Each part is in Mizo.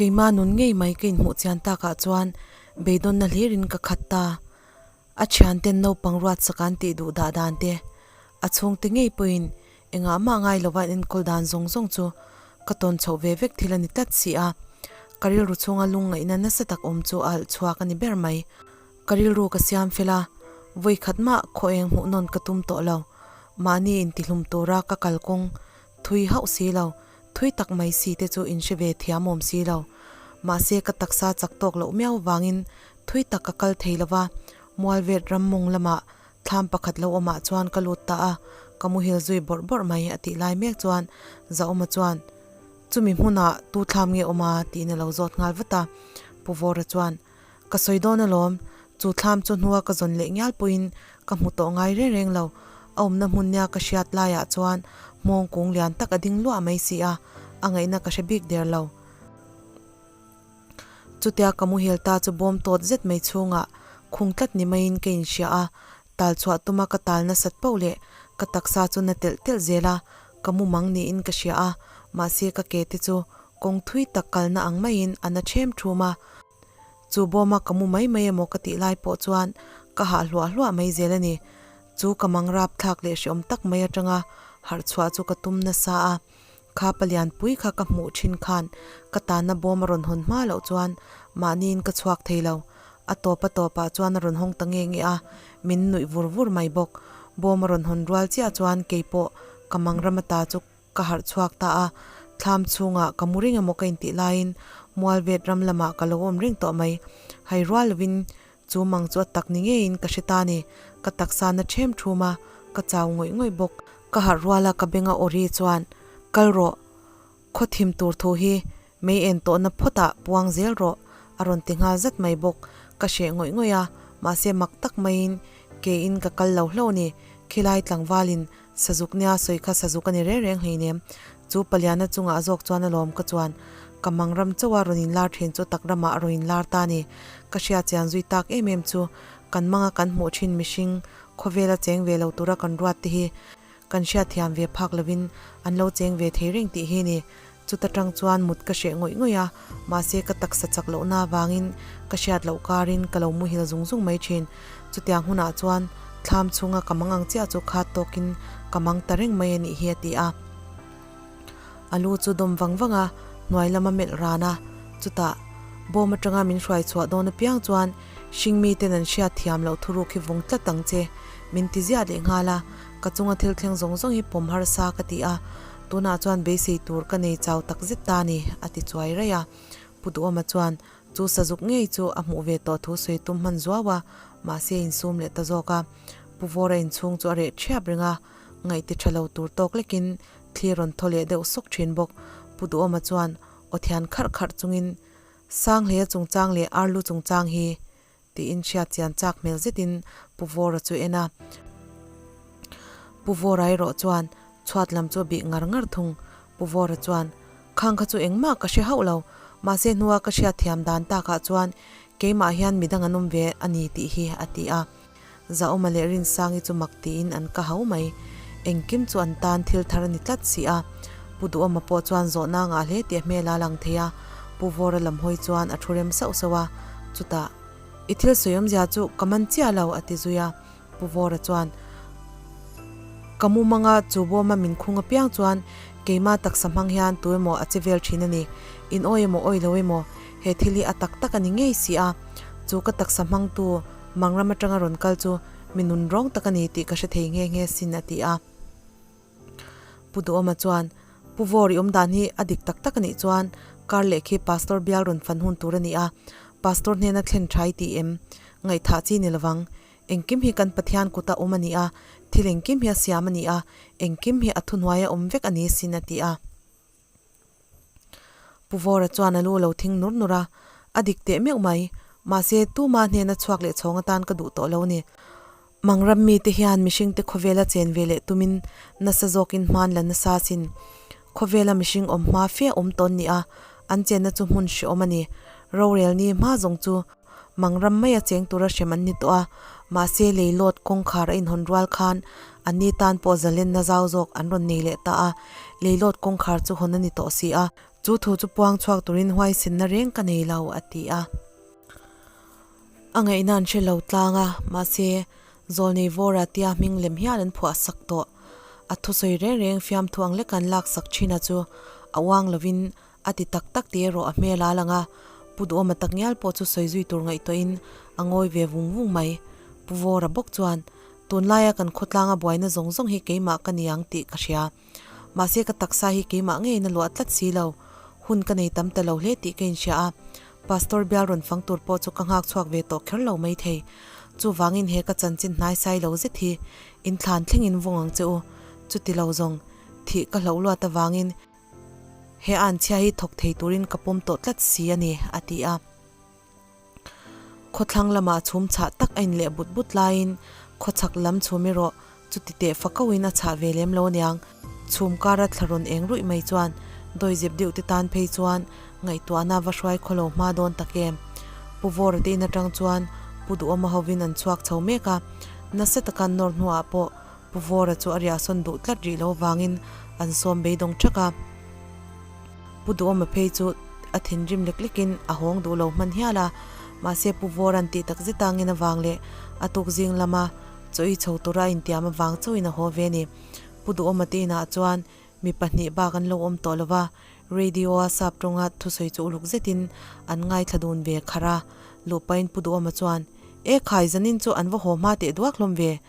Keima nun ngei mai ka inhmuh chian takah chuan beidawnna hlirin ka khat ta. A thianten naupang ruatsak an tih duh dah dan te, a chhungte ngei pawhin engah mah ngai lova an enkawl dan zawng zawng chu ka tawn chhoh ve vek thil a ni tlat si a. Ka rilru chhunga lungngaihna nasa tak awm chu a alh chhuak a ni ber mai. Ka rilru ka siam fel a, vawi khat mah khaw eng hmuh nawn ka tum tawh lo. Mahni intihlum tura ka kalkawng thui hauh si lo, thui tak mai si te chu inhre ve thiam awm si lo. Mahse ka taksa chak tawk loh miau vangin thui tak ka kal thei lo va, Mualvet ram mawng lamah thlam pakhat lo awmah chuan ka lut ta a, ka muhil zui bawrh bawrh mai a tih lai mek chuan Zauma chuan, Chumi hmunah tu thlam nge awm a? tiin a lo zawt nghal vat a. Pu Vawra chuan, Ka sawi dawn alawm, chu thlam chu hnua ka zawn leh ngial pawhin ka hmu tawh ngai reng reng lo. A awmna hmun nia ka hriat laiah chuan hmawng kung lian tak a ding luah mai si a, a ngaihna ka hre bik der lo. Chutia ka muhil ta chu bawm tawt zet mai chhungah khung tlat ni maiin ka inhria a, tal chhuah tuma ka tal nasat pauh leh ka taksa chu na telh telh zel a, ka mu mang niin ka hria a, mahse ka ke te chu kawng thui tak kalna ang maiin a na ṭhem ṭhum a. Chu bawma ka mu mai mai emaw ka tih lai pawh chuan ka hah hluah hluah mai zel a ni. Chu ka mang rap thlak leh hreawm tak mai atanga harh chhuah chu ka tum nasa a. Kha palian pui kha ka hmuh thin khan ka tanna bawm a rawn hawn hma loh chuan mahniin ka chhuak thei lo. A tawp a tawpah chuan a rawn hawng ta nge nge a, min nuih vur vur mai bawk. Bawm a rawn hawn rual chiah chuan keipawh ka mang ram ata chu Ka harh chhuak ta a, thlam chhungah ka mu reng emaw ka intih laiin Mualvet ram lamah ka lo awm reng tawh mai. Hai rual lovin chu mang chu a tak ni ngeiin ka hre ta ni. Ka taksa na ṭhem ṭhum a, ka chau ngawih ngawih bawk. Ka harh rual a ka benga awri chuan, Kal rawh, khaw thim tur thu hi mei en tawhna phawtah puang zel rawh, a rawn ti nghal zat mai bawk. Ka hreh ngawih ngawih a, mahse mak tak maiin keiin ka kal lo hlauh ni. Khilai tlangvalin Sazuk nia sawi kha sazuk a ni reng reng hleinem. Chu paliana chungah zawk chuan alawm ka chuan ka mang ram chauh a rawn inlar thin chu tak ramah a rawn inlar ta a ni. Ka hria chian zui tak em em chu kan manga kan hmuh thin mihring khawvela cheng ve lo tura kan ruat te hi kan hriatthiam ve phak lovin an lo cheng ve thei reng tih hi ni. Chuta tang chuan mut ka hreh ngawih ngawih a, mahse ka taksa chak lohna avangin ka hriat loh karin ka lo muhil zung zung mai thin. Chutiang hunah chuan thlam chhunga ka mang ang chiah chu khat tawkin ka mang ta reng mai a nih hi a ti a. A lu chu dawm vang vang a, hnuai lama melh ran a, chutah bawm atanga min hruai chhuah dawn apiang chuan hringmi ten an hriat thiam loh thuruk hi vung tlat ang che min ti ziah leh nghal a, ka chunga thil thleng zawng zawng hi pawm harsa ka ti a. Tunah chuan beisei tur ka nei chau tak zet ta ni, a ti chuai raih a. Pu Duhawma chuan chu sazuk ngei chu a hmuh ve tawh thu sawi tum hman zuau a, mahse a insum leh ta zawk a. Pu Vawra inchhung chu a reh ṭhiap reng a, ngaihti ṭha lo tur tawk lekin thli rawn thaw leh deuh sawk ṭhin bawk. Pu Duhawma chuan aw thian kharh kharh chungin, Sanghleia chungchang leh Arlu chungchang hi Tiin hriat chian chak hmel zetin Pu Vawra chu en a. Pu Vawra erawh chuan chhuat lam chu a bih ngar ngar thung. Pu Vawra chuan, Khang kha chu engmah ka hre hauh lo, mahse hnua ka hriat thiam dan takah chuan keimah hian midang an awm ve a ni tih hi, a ti a. Zaawma leh Rinsangi chu mak tiin an ka hau mai. Engkim chu an tan thil thar a ni tlat si a. Pu Duhawma pawh chuan zawhna ngah hle tih a hmel a lang thei a. Pu Vawra lam hawi chuan a thu rem sauh sauh a. Chutah, I thil sawi awmzia chu ka man chiah lo, a ti zui a. Pu Vawra chuan, Ka mumanga chu bawma min khung apiang chuan keima taksa hmang hian tu emaw a che vel thin a ni. In awi emaw awi lo emaw, he thil hi a tak tak a ni ngei si a. Chu ka taksa hmangtu Mangram atanga rawn kal chu mi nun rawng tak a ni tih ka hre thei nghe nghe sin a ti a. Pu Duhawma chuan, Pu Vawr i awm dan hi a dik tak tak a nih chuan kar leh khi Pastor bial rawn fan hun tur a ni a, Pastor hnena thlen tha i tih em? Ngaihthah chi ni lovang. Engkim hi kan Pathian kuta awm a ni a, thil engkim hi a siam a ni a, engkim hi a thuhnuaia awm vek a ni sin a ti a. Pu Vawra chuan a lu a lo thing nur nur a, A dik teh meuh mai, mahse tuma hnena chhuak leh chhawng atan ka duh tawh lo ni. Mangram mite hian mihringte khawvela chen ve leh tumin nasa zawkin hman la nasa sin. Khawvela mihring awm hma fe awm tawn ni a, an chenna chu hmun hreawm a ni. Rorel ni hma zawng chu Mangram maia cheng tura hrem an ni tawh a, mahse leilawt kawngkhar a inhawn rual khan anni tan pawh zalenna zau zawk an rawn nei leh ta a, leilawt kawngkhar chu hawn a ni tawh si a. Chu thu chu puang chhuak turin huaisenna reng ka nei lo, a ti a. A ngaihna an hre lo tlang a, mahse, Zawlnei Vawra tia hming lem hian an phuah sak tawh. A thusawi reng reng fiamthu ang lek an lak sak thin a chu a uang lovin a ti tak tak tih erawh a hmel a lang a, Pu Duhawma tak ngial pawh chu sawi zui tur ngaihtuahin a ngawi ve vung vung mai. Pu Vawra bawk chuan, Tunlaia kan khawtlanga buaina zawng zawng hi keimah ka ni ang tih ka hria. Mahse ka taksa hi keimah ngeiin a luah tlat si lo. Hun ka nei tam ta lo hle tih ka inhria a, Pastor bial rawn fang tur pawh chu ka nghak chhuak ve tawh kher lo maithei. Chuvangin he ka chanchin hnai sai lo zet hi inthlan thlengin vung ang che u. Chuti lo zawng, thih ka hloh luat avangin he anchhia hi thawk thei turin ka pawm tawh tlat si a ni, a ti a. Khawthlang lamah chhum chhah tak a inleh but but laiin khawchhak lam chhum erawh chuti teh fakauhin a chhah ve lem lo aniang. Chhum kara thla rawn eng ruih mai chuan dawizep deuh te tan phei chuan ngaihtuahna va hruai khawlo hma dawn tak em. Pu Vawra te in atang chuan Pu Duhawma hovin an chhuak chho mek a, nasa taka an nawr hnuah pawh Pu Vawra chu a riahsawn duh tlat rih lo vangin an sawm beidawng thak a. Pu Duhawma phei chu a thinrim lek lekin a hawng duh lo hman hial a, mahse Pu Vawra'n tih tak zet angin avang leh a tuk zing lama chaw i chho tura a intiam avang chauhin a haw ve a ni. Pu Duhawma te inah chuan mi pahnih bak an lo awm tawh lo va, radio-a sap tawnga thusawi chu uluk zetin an ngaithla dun ve kharh a. Luhpain Pu Duhawma chuan, E khai, zanin chu an va haw hma teh duak hlawm ve.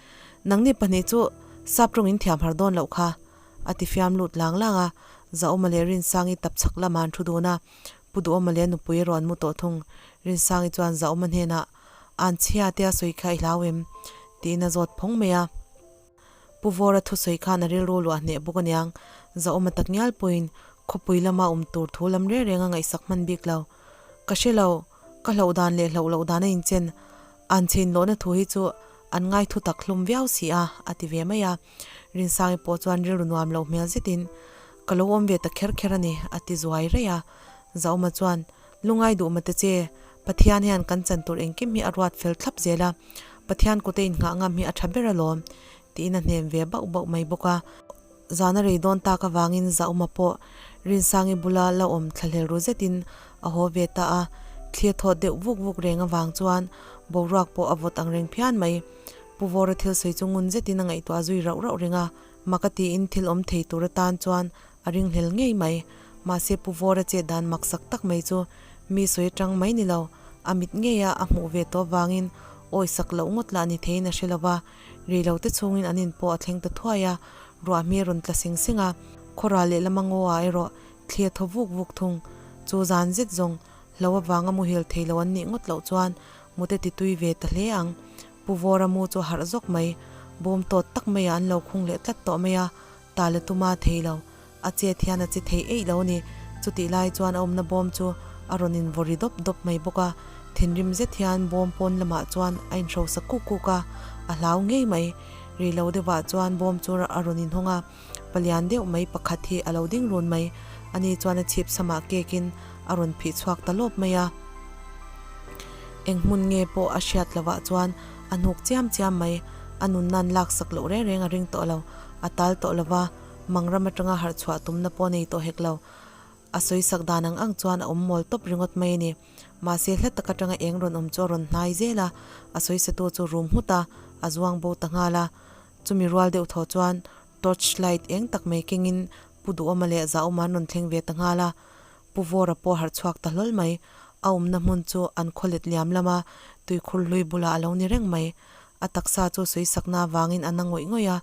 Nangni pahnih chu sap tawngin thiam har dawn loh kha. A ti fiam lut lang lang a, Zaawma leh Rinsangi tap chhak lamah an thu dun a, Pu Duhawma leh a nupui erawh an mu tawh thung. Rinsangi chuan Zaawma hnenah, An chhia te a sawi kha i hlau em? tiin a zawt phawng mai a. Pu Vawra thusawi khan a rilru luah hneh bawk aniang, Zaawma tak ngial pawhin khawpui lama awm tur thu lam reng reng a ngaihsak hman bik lo. Ka hre lo, ka hlauh dan leh hlauh loh dan a inchen. An chhin lohna thu hi chu an ngai thu tak hlum viau si a, a ti ve mai a. Rinsangi pawh chuan rilru nuam loh hmel zetin, Ka lo awm ve ta kher kher a ni, a ti zuai raih a. Zauma chuan, Lungai duh mate che, Pathian hian kan chan tur engkim hi a ruat fel thlap zel a, Pathian kute innghah ngam hi a tha ber alawm, tiin a hnem ve bauh bauh mai bawk a. Zana rei dawn tak avangin Zauma pawh Rinsangi bula la awm thlahlel ru zetin a haw ve ta a, thli a thawt deuh vuk vuk reng avang chuan boruak pawh a vawt ang reng phian mai. Pu Vawra thil sawi chu ngun zetin a ngaihtuah zui rauh rauh reng a, mak a tiin thil awm thei tur atan chuan a ringhlel ngei mai. Mahse Pu Vawra chet dan maksak tak mai chu mi sawi atang mai ni lo, a mit ngeia a hmuh ve tawh avangin awisak loh ngawt lah ni theiin a hre lo va, rei lo te chhungin an in pawh a thleng ta thuai a, ruah hmi a rawn tla sing sing a, khawra lehlam a ngaw ah erawh thli a thaw vuk vuk thung. Chu zan zet zawng hlo avanga muhil thei lo an nih ngawt loh chuan mute ti tui ve ta hle ang. Pu Vawra mu chu a harh zawk mai. Bawm tawt tak maiah an lo khung leh tlat tawh mai a, ta le tuma thei lo. A chet hian a che thei eih lo a ni. Chutih lai chuan a awmna bawm chu a rawn invaw ri dawp dawp mai bawk a. Thinrim zet hian bawm pawn lamah chuan a inhrosa kuk kuk a, a hlau ngei mai. Rei lo deuhah chuan bawm chu a rawn inhawng a, palian deuh mai pakhat hi a lo ding run mai. Ani chuan a chhip samah kekin a rawn phih chhuak ta lawp mai a. Eng hmun nge pawh a hriat lovah chuan a hnuk chiam chiam mai. A nunna an laksak loh reng reng a ring tawh lo. A tal tawh lo va, mangram atanga harh chhuah tumna pawh a nei tawh hek lo. A sawisak dan ang ang chuan a awm mawl tawp ringawt mai a ni. Mahse hla tak atanga eng rawn awm chu a rawn hnai zel a, a sawisatu chu rum nghut a, a zuang bo ta nghal a. Chumi rual deuh thaw chuan torch light eng tak mai kengin Pu Duhawma leh Zauma an rawn thleng ve ta nghal a. Pu Vawra pawh harh chhuak ta hlawl mai. A awmna hmun chu an khaw let liam lama tuikhur hlui bulah a lo ni reng mai. A taksa chu sawisakna avangin a na ngawih ngawih a,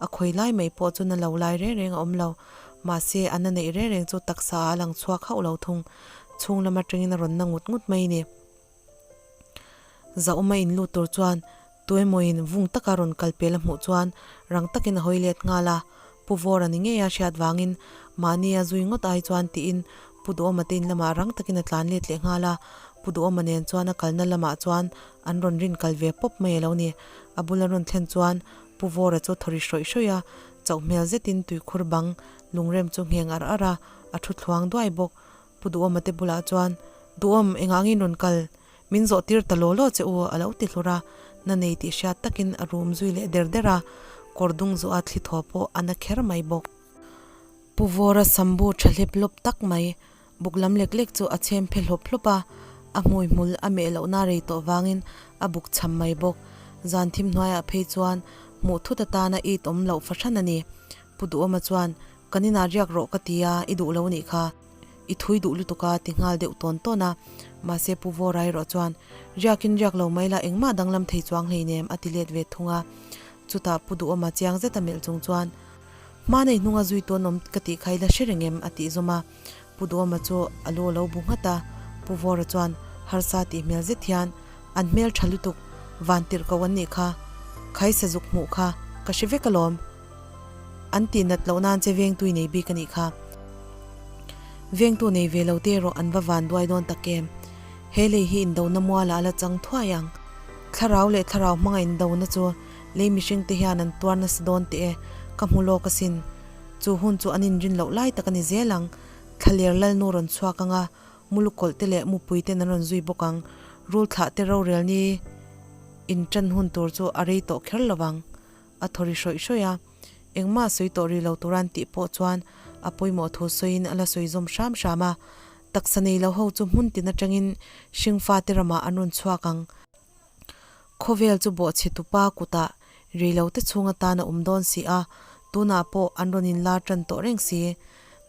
a khawi lai mai pawh chu na lo lai reng reng a awm lo. Mahse, a na neih reng reng chu taksa ah a lang chhuak hauh lo thung. Chhung lam atangin a rawn na ngut ngut mai ni. Zauma in lut tur chuan Tuemawiin vung taka rawn kal pel a hmuh chuan rang takin a hawi let nghal a, Pu Vawra ni ngei a hriat vangin mahni a zui ngawt ai chuan tiin Pu Duhawma te in lamah rang takin a tlan let leh nghal a, Pu Duhawma nen chuan a kalna lamah chuan an rawn rin kal ve pawp mai a lo ni. A bula rawn thlen chuan Pu Vawra chu thaw ri hrawih hrawih a, chauh hmel zetin tuikhur bang lungrem chu ngheng ar ar a, a thu thluang duai bawk. Pu Duhawma te bulah chuan, Duhawm, engah ngin rawn kal? Min zawh tir ta law law che u, a lo ti hlur a, na nei tih hriat takin a rum zui leh der der a, kawr dung zawh a thli thaw pawh a na kher mai bawk. Pu Vawra sambu tha hlep lawp tak mai. Buk lam lek lek chu a chhem phe hlawp hlawp a, a hmui hmul a meh lohna rei tawh vangin a buk cham mai bawk. Zan thim hnuaiah phei chuan hmuh thut atana it awm loh fahran a ni. Pu Duhawma chuan, Kan inah riak rawh ka ti a, i duh lo nih kha. I thui duh lutuk a ti nghal deuh tawn tawn a. Mahse Pu Vawra erawh chuan, Riakin riak lo mai la engmah danglam thei chuang hleinem a ti let ve thung a. Chutah Pu Duhawma chiang zeta melh chung chuan, Hmanei hnunga zui tawn awm ka tih kha i la hre reng em? a tih zawm a. Pu Duhawma chu a lu a lo bu nghat a, Pu Vawra chuan harsa tih hmel zet hian, An hmel tha lutuk, van tirh ko an nih kha, khai sazuk hmuh kha ka hre vek alawm, an tih nat loh nan che vengtui nei bik a nih kha. Vengtu nei ve lo te erawh an va van duai dawn tak em? He lei hi indona mualah a la chang thuai ang. Thlarau leh thlarau hmanga indona chu lei mihring te hian an tuar nasa dawn teh e, ka hmu lawk asin. Chu hun chu an inrin loh lai tak a ni zel ang. Thlaler lalnu rawn chhuak ang a, mulukawlh te leh mupui ten an rawn zui bawk ang. Rul thlah te rorel ni intan hun tur chu a rei tawh kher lo vang. A thaw ri hrawih hrawih a, engmah sawi tawh rih lo tur an tih pawh chuan a pawimawh thu sawiin a la sawi zawm hram hram a. Taksa nei lo ho chu hmun tin atangin hringfate ramah an rawn chhuak ang. Khawvel chu bawhchhe tupa kutah reilote chhung atan a awm dawn si a, tunah pawh an rawn inlar tan tawh reng si.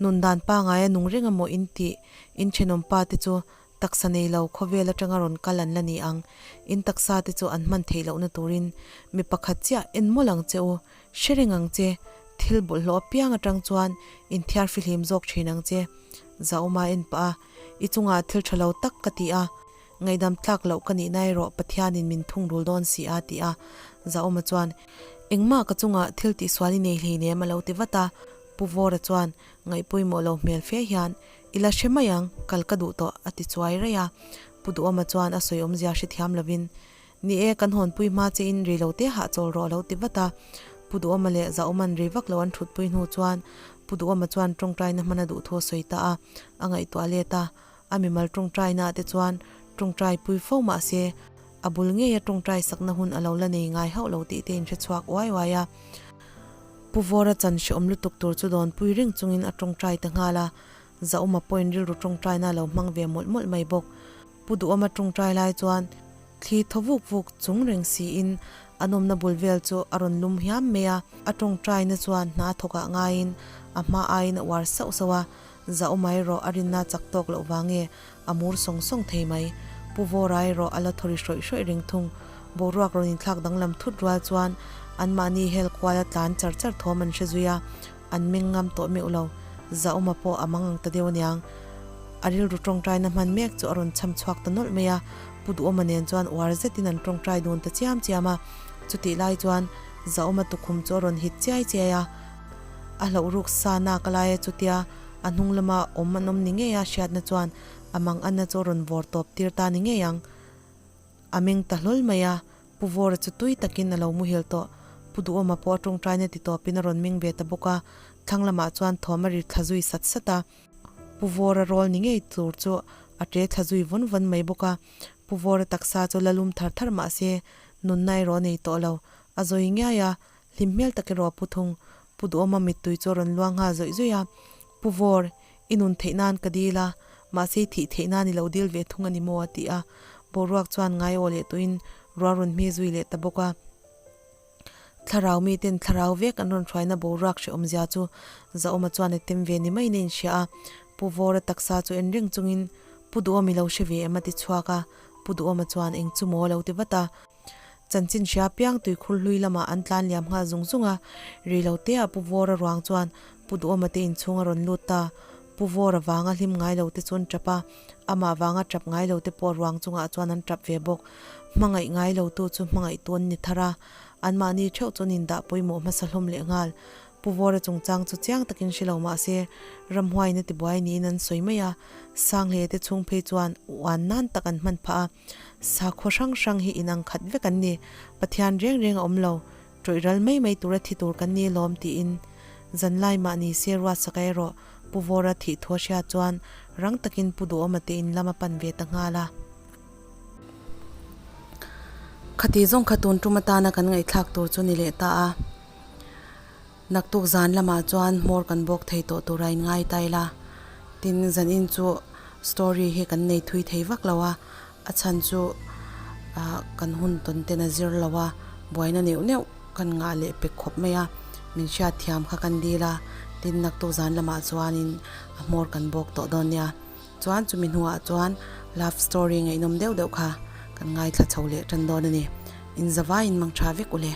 Nun dan pangaia nung reng emaw in tih in thenawm pa te chu taksa nei lo khawvel atanga rawn kal an la ni ang. In taksa te chu an hman theih lohna turin mi pakhat chiah en mawlh ang che u, hre reng ang che, thil bawlhhlawh apiang atang chuan inthiar fihlim zawk thin ang che. Zauma en pah a, I chungah thil tha lo tak ka ti a. Ngaihdam tlak loh ka nihna erawh Pathianin min thungrul dawn si a, ti a. Zauma chuan, Engmah ka chungah thil tihsual i nei hleinem a lo ti vat a. Pu Vawra chuan, Ngaihpawimawh lo hmel fe hian, I la hre mai ang, kal ka duh tawh, a ti chuai raih a. Pu Duhawma chuan a sawi awmzia hrethiam lovin, Ni e, kan hawnpui hma che in rei lo te hahchawl rawh a lo ti vat a. Pu Duhawma leh Zauma'n rei vak lo an thutpui hnu chuan Pu Duhawma chuan tawngtaina hman a duh thu a sawi ta a, a ngaihtuah let a. A mimal tawngtaina te chuan tawngtai pui fo mah se, a bul ngeia tawngtai sakna hun a lo la nei ngai hauh lo tih te in hre chhuak uai uai a. Pu Vawra chan hrehawm lutuk tur chu dawn pui reng chungin a tawngtai ta nghal a, Zauma pawhin rilru tawngtaina a lo hmang ve mawlh mawlh mai bawk. Pu Duhawma tawngtai lai chuan thli thaw vuk vuk chung reng siin a nawmna bul vel chu a rawn lum hiam mai a, a tawngtaina chuan hna thawkah ngaiin a hma aiin a uar sauh sauh a, Zau mai rawh a rinna chak tawk loh vang nge a mur sawng sawng thei mai. Pu Vawrai rawh a la thaw ri hrawih hrawih reng thung. Boruak rawn inthlak danglam thut rual chuan anmahni hel kuala tlan char char thawm an hre zui a, an meng ngam tawh meuh lo. Zauma pawh a mang ang ta deuh aniang. A rilru tawngtaina hman mek chu a rawn cham chhuak ta nawlh mai a, Pu Duhawma nen chuan uar zetin an tawngtai dun ta chiam chiam a. Chutih lai chuan Zauma tukhum chu a rawn hit chiai chiai a. A hlauh ruk sa nak a lai a chutia a hnung lama awm an awm ni ngei a hriatna chuan a mang anna chu a rawn vawr tawp tir ta ni ngei ang. A meng ta hlawl mai a, Pu Vawra chu tui takin a lo muhil tawh. Pu Duhawma pawh a tawngtaina ti tawpin a rawn meng ve ta bawk a, thlang lamah chuan thawm a ri thla zui sat sat a. Pu Vawra rawl ni ngei tur chu a ṭe thla zui vawn vawn mai bawk a. Pu Vawra taksa chu la lum thar thar mah se nunna erawh a nei tawh lo. A zawi ngiai a, Hlim hmel tak erawh a pu thung. Pu Duhawma mittui chu a rawn luang nghal zawih zawih a. Pu Vawr, i nun theih nan ka dil a, mahse i thih theih nan i lo dil ve thung a ni maw a ti a. Boruak chuan ngai aw leh tuin rual rawn hmi zui leh ta bawk a. Thlarau miten thlarau vek an rawn hruaina boruak hrehawmzia chu Zaawma chuan a tem ve ni maiin a inhria a. Pu Vawra taksa chu en reng chungin Pu Duhawm i lo hre ve em a ti chhuak a. Pu Duhawma chuan eng chu maw a lo ti vat a. Chanchin hria piang tuikhur hlui lamah an tlan liam nghal zung zung a, ri lo te ah Pu Vawra ruang chuan Pu Duhawma te inchhung a rawn lut ta. Pu Vawra vanga hlim ngai lo te chu an tap a, amah vanga tap ngai lo te pawh ruang chungah chuan an tap ve bawk. Hmangaih ngai lo tu chu hmangaih tu an ni thar a, anmahni theuh chu an indah pawimawh hmasa hlawm leh nghal. Pu Vawra chungchang chu chiang takin hre lo mah se, ramhuaiin a tibuai niin an sawi mai a, Sanghle te chhung phei chuan uan nan tak an hman phah a. Sakhua hrang hrang hi inang khat vek an ni. Pathian reng reng a awm lo. Tawih ral mai mai tura thi tur kan ni alawm tiin zanlai mah ni se ruatsak erawh Pu Vawra thih thu a hriat chuan rang takin Pu Duhawma te in lam a pan ve ta nghal a. Khati zawng kha tun tum atana kan ngaihthlak tur chu ni leh ta a. Naktuk zan lamah chuan hmawr kan bawk thei tawh tura in ngai ta ila. Tin, zanin chu story hi kan nei thui thei vak lo a, a chhan chu ah kan hun tawn ten a zir lo a, buaina neuh neuh kan ngah leh pek khawp mai a, min hriat thiam kha kan dil a, tin naktuk zan lamah chuanin a hmawr kan bawk tawh dawn nia. Chuan chumi hnuah chuan love story ngaihnawm deuh deuh kha kan ngaithla chho leh tan dawn a ni. Inzavaiin mang tha vek u le.